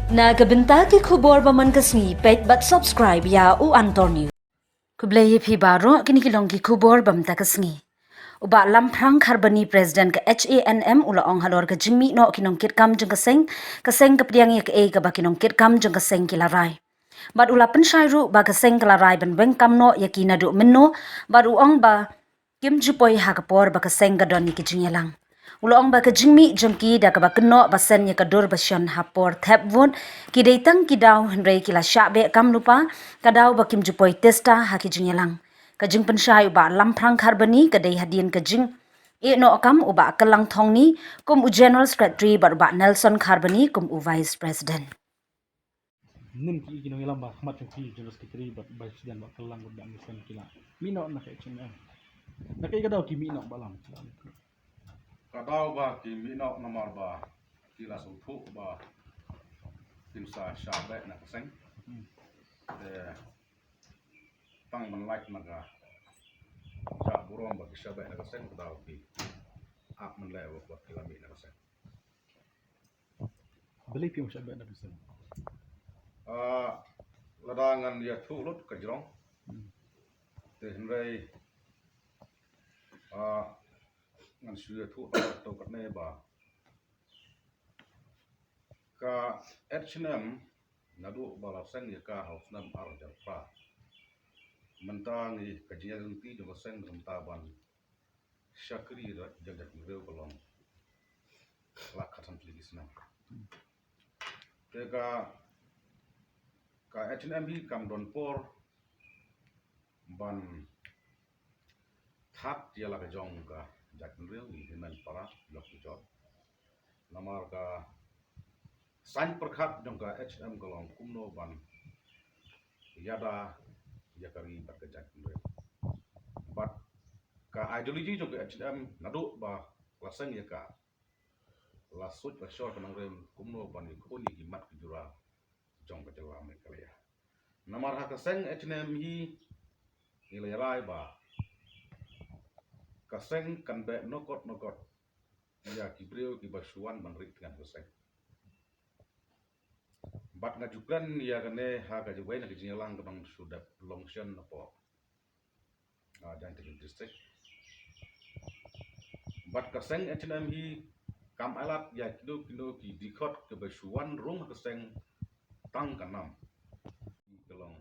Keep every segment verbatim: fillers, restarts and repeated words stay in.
Na ka bynta ki khubor ba man ka sngi, peit bad subscribe ïa u Antonio. Khublei ïa phi baroh, kine ki long ki khubor ba mynta ka sngi. U Bah Lamphrang Kharbani, President ka H A N M, u la ong halor ka jingmih noh ki nongkitkam jong ka seng, ka seng ka pdiang ïa kaei kaba ki nongkitkam jong ka seng ki la rai. Bad u la pynshai ruh ba ka seng ka la rai ban weng kam noh ïa ki naduh mynno, bad u ong ba kim ju poi ha ka por ba ka seng ka don ïa ki jingïalang. U la ong ba ka jingmih jong ki da kaba kynnoh ba shen ïa ka dur ba shon ha por thep vote, ki dei tang ki daw hynrei ki la shah beh kam lypa, ka daw ba kim ju poi tista ha ki jingïalang. Ka jingpynshai u Bah Lamphrang Kharbani ka dei hadien ka jingïeh noh kam u Bah Kyllangthong Ni kum u General Secretary bad u Bah Nelson Kharbani kum u Vice President. Nym ki, ki nongïalam ba khmat jong ki, General Secretary bad Vice President, Bah Kyllangthong bad Bah Nelson, ki la mih noh na ka H A N M. Na kaei ka daw ki mih noh, Bah Lam? Ka daw ba ki mih noh namar ba ki la sngewthuh ba kin sa shah beh na ka seng. Hmm. Te tang ban lait na ka jaka burom ba ki shah beh na ka seng, ka daw ki ap mynleh ba ki la mih na ka seng. Balei phi ong shah beh na ka seng? Ah, lada ngan ïathuh lut ka jrong. Hmm. Te hynrei, ah, ngan shu ïathuh lut to katne ba ka H A N M naduh ba la seng ïa ka ha u snem ar hajar phra. Mynta ngi ka jingïaid lynti jong ka seng mynta ban shakri da jong jaitbynriew ka long la khatsan tylli ki snem. Te ka, ka H A N M hi kam don por ban thad ïa la ka jong ka jaitbynriew, ngi hynmen para, lok ki jot. Namar ka saiñ pyrkhat jong ka H A N M ka long kumno ban ïada ïa ka ri bad ka jaitbynriew. Bad ka ideology jong ka H A N M naduh ba la seng ïa ka, la suit la shor ka nongrim kumno ban ïakhun ïa ki mat ki jura jong ka jylla Meghalaya. Namar ha ka seng H A N M hi ngi la ïalai ba ka seng kan beh nokot nokot ïa ki briew kiba shu wan ban ri tngan ka seng. Bad nga ju kren ïa kane ha ka jingwei na ka jingïalang ka nong shu dep long shen na por, ah, Jaintia Hills District. Bad ka seng H A N M hi kam ailad ïa kino kino ki dkhot kiba shu wan rung ha ka seng tang ka nam. Ka long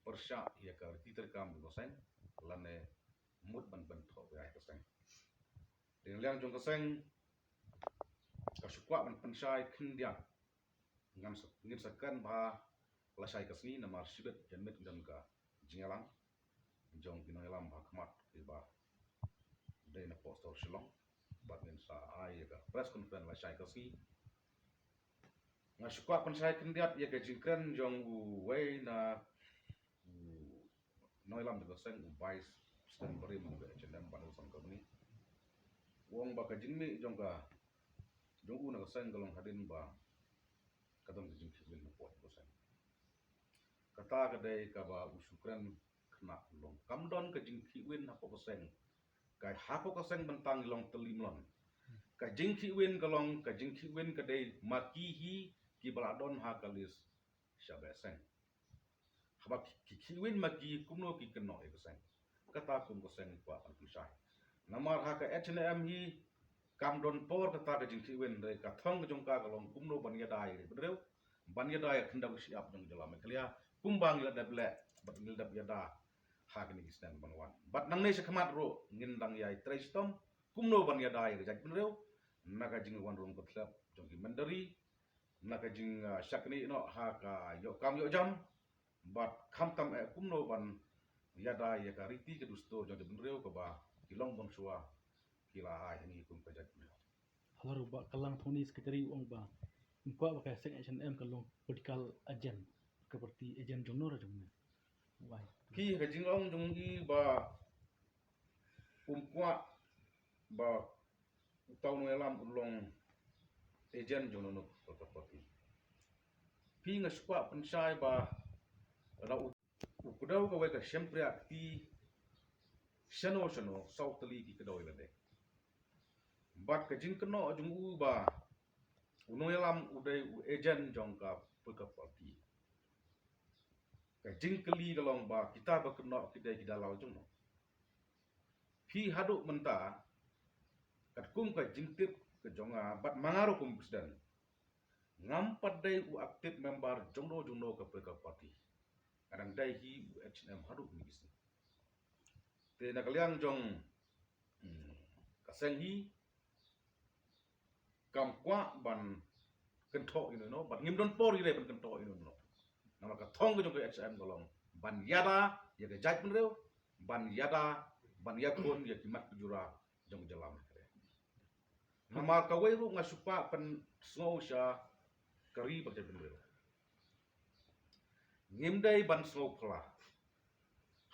pyrshah ïa ka riti treikam ka seng lane mut ban pynthoh ïa ka seng. Dei na liang jong ka seng ka shu kwah ban pynshai khyndiat. Ngan sa, ngin sa kren bha lashai ka sngi namar shibit janmiet ngi don ka jingïalang jong ki nongïalam ba khmat kiba dei na poh stor Shillong. Bad ngin sa ai ïa ka press conference lashai ka sngi. Nga shu kwah pynshai khyndiat ïa ka jingkren jong uwei na u nongïalam jong ka seng, u Vice President barim ka H A N M, Bah Nelson Kharbani. U ong ba ka jingmih jong ka, jong u na ka seng ka long hadien ba ka don ka jingkhih win hapoh ka seng. Kata ka dei kaba u shu kren khynnah u long. Kam don ka jingkhih win hapoh ka seng. Ka hapoh ka seng bynta ngi long tylli mlien. Ka jingkhih win ka long, ka jingkhih win ka dei ma ki hi kiba la don ha ka list shah beh seng. Haba ki, ki khih win ma ki, kumno ki kynnoh ïa ka seng. Kata kum ka seng ngi kwah ban pynshai. Namar ha ka H A N M hi kam don por kata ka jingkhih win, hynrei ka thong ka jong ka ka long kumno ban ïada ïa ka jaitbynriew, ban ïada ïa ka khyndew ka shyiap jong ka jylla Meghalaya, kumba ngi la dep leh bad ngi la dep ïada ha kine ki snem ban wan. Bad nangne sha khmat ruh ngin dang ïai trei shitom kumno ban ïada ïa ka jaitbynriew na ka jingwan rung ka thlep jong ki mynder ri, na ka jing, ah, shakri noh ha ka ïoh kam ïoh jam, bad khamtam eh kumno ban ïada ïa ka riti ka dustur jong ka jaitbynriew kaba ki long bym shuwa ki la ai ha ngi kum ka jaitbynriew. Halor u Bah Kyllangthong Ni, Secretary, u ong ba um kwah ba ka seng H A N M ka long political agent, ka party agent jong no ra jong ne. Why? Ki ha ka jingong jong i ba um kwah ba uta u nongïalam u long agent jong no no ka party. Phi, nga shu kwah pynshai ba lada u, u kdew kawei ka shympriah kti shano shano, saw tylli ki kdew ïa lade. Bad ka jingkynnoh jong u ba U nongïalam u dei u agent jong ka political party. Ka jingkylli ka long ba kita ba kynnoh ki dei ki dalal jong no. Phi haduh mynta, katkum ka jingtip ka jong nga bad ma nga ruh kum president, ngam pat dei u active member jong no jong no ka political party. Nga dang dei hi u H N M haduh mynta. Te na ka liang jong, hmm, ka seng hi, kam kwah ban kynthoh ïano ïano, ban ngim don por ïa ban kynthoh ïano ïano. Namar ka thong ka jong ka H N M ka long ban ïada ïa ka jaitbynriew, ban ïada, ban ïakhun ïa ki mat ka jura jong ka jylla. Namar kawei ruh nga shu kwah pynsngew sha ka ri bad ka jaitbynriew. Ngim dei ban sngew phylla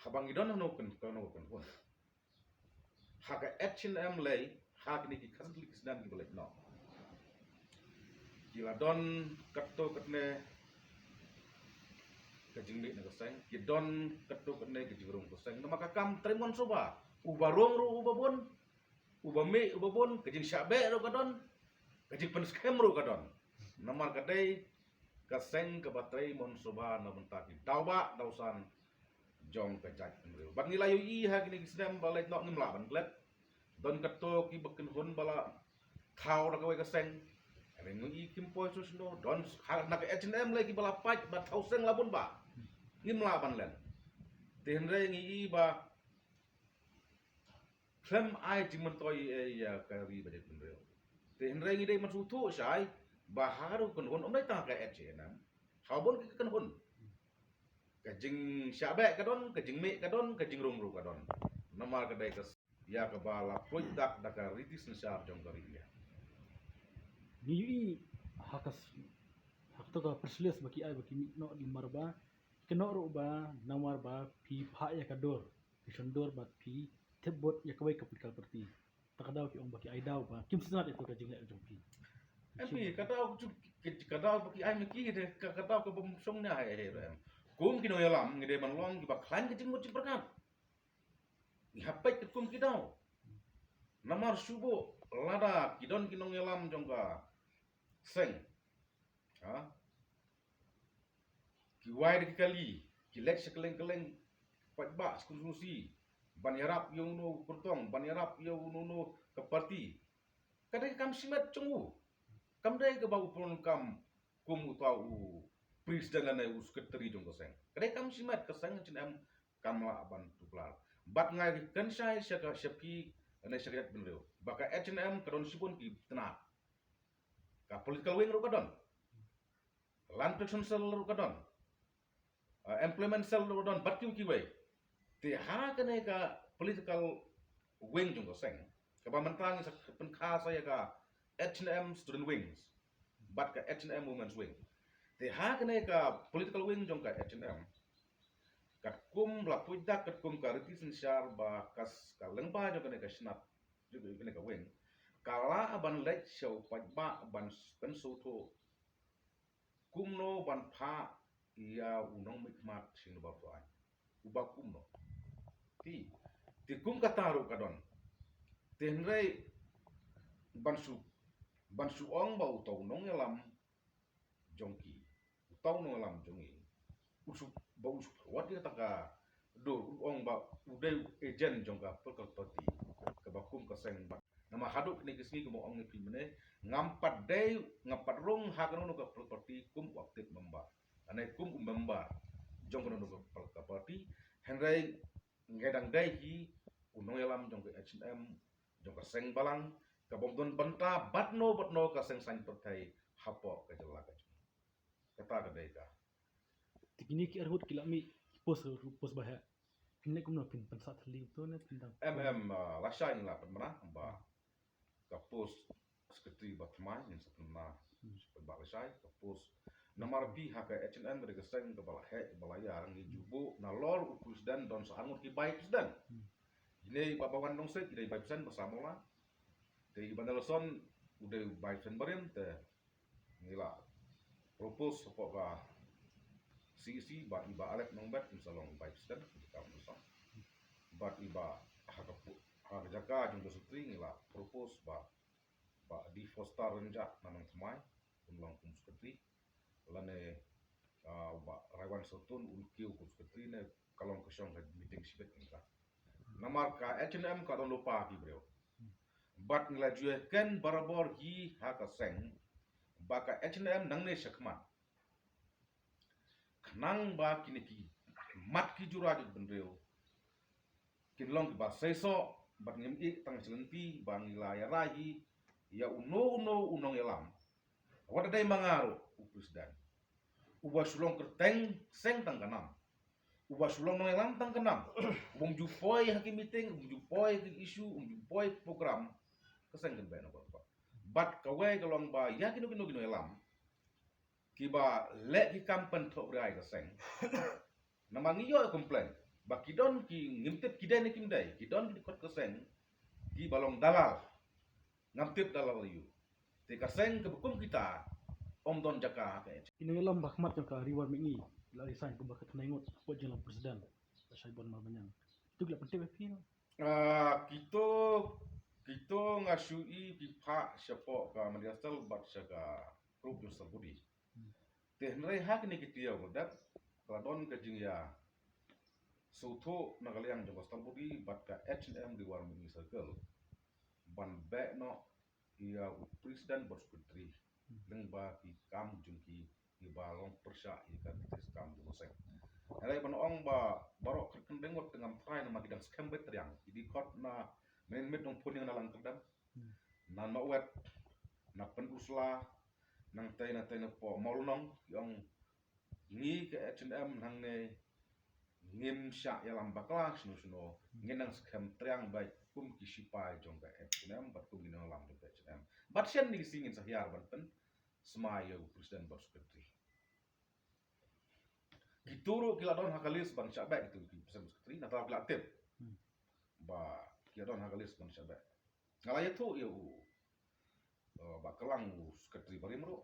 haba ngi don hano kyn, hano kynhun. Ha ka H N M lei, ha kine ki khatsan tylli ki snem kiba leit noh, ki la don katto katne ka jingmih na ka seng, ki don katto katne ka jingrung ka seng. Namar ka kam trei mon sngewbha, uba rung ruh uba bun, uba mih uba bun, ka jingshah beh ruh ka don, ka jingpynskhem ruh ka don. Namar ka dei ka seng kaba trei mon sngewbha na bynta ki daw bah daw san jong ka jaitbynriew. Bad ngi la ïohi ha kine ki snem ba leit noh ngim lah ban klet. Don katto kiba kynhun ba la thaw da kawei ka seng. Hynrei ngi ïohi kim poi shuh shuh, don ha na ka H N M lei kiba la pait ba thaw seng la bun bah. Ngim lah ban len. Te hynrei ngi ïohi ba khlem ai jingmyntoi ïa ka ri bad jaitbynriew. Te hynrei ngi dei ban sngewthuh shai ba ha ka kynhun, ym dei tang ka H N M, ha bun ki kynhun, ka jingshah beh ka don, ka jingmih ka don, ka jingrung ruh ka don. Namar ka dei ka ïa kaba la pruid dak da ka riti synshar jong ka ri India. Ngi ïohi ha ka s-, ha kato ka press release ba ki ai ba ki mih noh, namar ba ki kynnoh ruh ba namar ba phi phah ïa ka dur, phi shon dur bad phi thep vote ïa kawei ka political party. Ta ka daw ki ong ba ki ai daw ba kim sngewtynnat ïa ka jingleh jong phi. Em phi, ka daw ka, ka daw ba ki ai ma ki de, ka, ka daw ka bym shong na hai hai em. Kum ki nongïalam ngi dei ban long kiba khlaiñ ka jingmut jingpyrkhat. Ngi hap peit katkum ki daw. Namar shu buh lada ki don ki nongïalam jong ka seng, ha, ki wai da ki kali, ki leit sha kylleng kylleng paidbah, sha constituency, ban ïarap ïa uno u kyrtong, ban ïarap ïa uno uno ka party. Ka dei ka kam shimet jong u. Kam dei kaba u pynlong kam kum uta u president lane u secretary jong ka seng. Ka dei ka kam shimet, ka seng H N M kam lah ban tuklar. Bad nga ïakynshai sha ka, sha phi lane sha ka jaitbynriew ba ka H N M ka don shibun ki tnat. Ka political wing ruh ka don, land protection cell ruh ka don, uh, employment cell ruh ka don, bad kiwei kiwei. Te ha kane ka political wing jong ka seng, kaba mynta ngi sa pynkha sa ïa ka H N M student wings bad ka H N M women's wing. Te ha kane ka political wing jong ka H N M, katkum la pyndak katkum ka riti synshar ba ka s-, ka lyngba jong kane ka snap, jong kane ka wing, ka lah ban leit sha u paidbah ban s-, pynsngewthuh kumno ban phah ïa u nongmihkhmat sha u nongbar to aiñ, uba kumno. Te, te kum kata ruh ka don. Te hynrei ban shu, ban shu ong ba uto u nongïalam jong ki, uto u nongïalam jong ngi, u shu, ba u shu forward ïa kata ka dur, u ong ba u dei u agent jong ka political party kaba kum ka seng ba. Namar haduh kine ki sngi kumba ong ïa phi mynne, ngam pat dei, ngam pat rung ha kano kano ka political party kum u active member, lane kum u member jong kano kano ka political party. Hynrei nga dang dei hi u nongïalam jong ka H N M, jong ka seng balang, ka bym don bynta bad no bad no ka seng saiñ pyrthei hapoh ka jylla ka jong ngi. Kata ka dei ka. Te kine ki arngut ki la mih ki post, post ba heh. Phin leh kumno, phin pynsah thylli to ne phin dang? Em, em, ah, lashai ngi la pynbna ba ka post secretary ba thymmai ngin sa pynbna. Hmm. Ba lashai ka post. Namar phi, ha ka H N M ka dei ka seng kaba la heh, kaba la ïar, ngi ju buh nalor u president don sa arngut ki vice president. Hmm. Kine i Bah Bawan Nongsiej i dei vice president ba samla. Te i Bah Nelson u dei vice president barim, te ngi la propose hapoh ka C E C ba i Bah Alec Nongbet un sa long vice president, ka Bah Nelson. Bad i Bah, ha ka pu-, ha ka jaka jong ka secretary ngi la propose ba, Bah D Foster Rynjah na Nongthymmai. un long kum secretary. Lane, ah, u Bah Raiwan Sotun un kiew kum secretary ne ka long ka shong ka meeting shibit ngi ka. Namar ka H and M ka don lypa ki briew. Bad ngi la ju ïa ken barabor hi ha ka seng ba ka H and M nangne shakhmat, khnang ba kine ki mat ki jura jong ki bynriew kin long kiba seisoh, bad ngim ïeh tang sha lynti ba ngi la ïa rai hi ïa uno uno u nongïalam. Wat dei ma nga ruh u president, uba shu long kyrteng seng tang ka nam, uba shu long nongïalam tang ka nam, uba um ju poi ha ki meeting, um ju poi ha ki issue, um ju poi program, ka seng kan beh na ka. Bad kawei ka long ba ïa kino kino ki nongïalam kiba leh ki kam pynthoh rai ka seng, namar ngi ïoh complain ba ki don ki, ngim tip ki dei ne kim dei, ki don ki dkhot ka seng kiba long dalal. Ngam tip dalal ïa u. Te ka seng kaba kum kita ym don jaka ha ka H. Ïa ki nongïalam ba khmat jong ka Ri War Mihngi la resign kumba ka tnai ngut, hapoh jong u president, Bah Shaibon Marbaniang. Kito ki la pyntip ïa phi? Ah, kito, kito nga shu i ki phah shapoh ka Media Cell bad sha ka group jong Stalbudi. Hmm. Te hynrei ha kine ki taïew ba la dep, ka la don ka jingïasngewthuh na ka liang jong ka Stalbudi bad ka H and M Ri War Mihngi Circle ban beh noh ïa u president bad secretary. Hmm. Lyngba ki kam jong ki, kiba long pyrshah ïa ka, ka kam jong ka seng. Hynrei ban ong ba baroh kyrkhu dang wat, ngam tharai namar ki dang skhem beit triang. Ki dkhot na mynmiet dang pun ïa na Langkyrdem, hmm, na Mawet, na Pynursla, nangtei nangtei na poh Mawlynnong, ki ong ngi ka H and M nangne ngim shah ïalam bakla shano shano, ngin nang skhem triang beit kum ki shipai jong ka H and M bad kum ki nongïalam jong ka H and M. Bad shen ne ki sngi ngin sa hiar ban pynsmai ïa u president bad secretary. Kito ruh ki la don ha ka list ban shah beh, kito ki president secretary, nangta ki la tip, hmm, ba ki la don ha ka list ban shah beh. Nga la ïathuh ïa u, eh, Bah Kylang, u secretary barim ruh.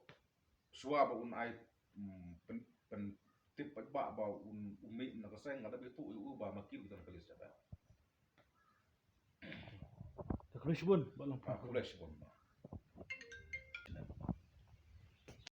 Shuwa ba un ai, mm, pyn-, pyntip paidbah ba un, un mih na ka seng, nga la ïathuh ïa u ba ma ki ruh ki don ha ka list shah beh. Ka khublei shibun, Bah Longphang. Ah, khublei shibun.